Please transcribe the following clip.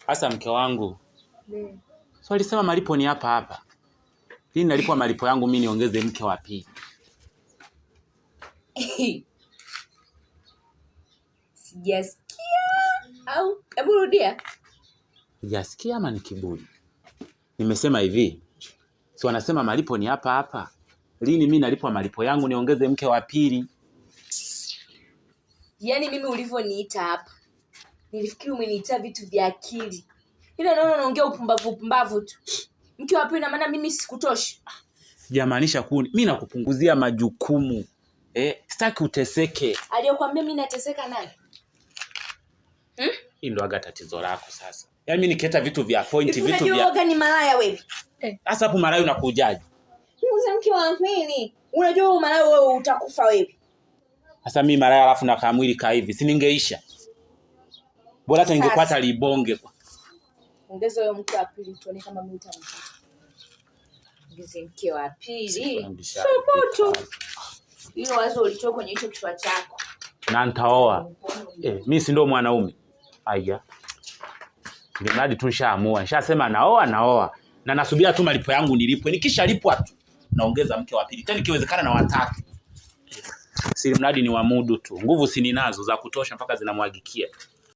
Sasa mke wangu. So alisema malipo ni hapa hapa. Lini nalipwa malipo yangu mimi niongeze mke wa pili? Sijasikia au hebu rudia. Sijasikia ama ni kiburi? Nimesema hivi. Si wanasema malipo ni hapa hapa. Lini mimi nalipwa malipo yangu niongeze mke wa pili? Yaani mimi ulivyoniita hapa nilifikiri umeniitia vitu vya akili, ila naona unaongea upumbavu upumbavu tu. Mke wa pili, na maana mimi sikutoshi? Sijamaanisha kuni, mimi nakupunguzia majukumu eh, sitaki uteseke. Aliyokuambia mimi nateseka nani? Hmm? Hii ndo aga tatizo lako sasa. Yaani mimi nikileta vitu vya point, vitu vya Unajua ni malaya wewe. Sasa hapo malaya unakujaje? Muuza mke wa pili. Unajua wewe malaya wewe utakufa wewe. Sasa mimi malaya alafu na kamwili ka hivi, si ningeisha. Bora hata ningepata libonge kwa. Ongeza huyo mke wa pili tuone kama mimi utamkuta. Ongeza mke wa pili. Subutu. Hiyo wazo ulitoa kwenye hicho kichwa chako. Na nitaoa. Mimi si ndo mwanaume. Aya. Ni mradi tu nishaamua. Nishasema naoa naoa. Na nasubiria tu malipo yangu nilipwe. Nikishalipwa tu naongeza mke wa pili. Tena ikiwezekana na watatu. Si mradi ni wamudu tu. Nguvu si ninazo za kutosha mpaka zinamwagikia.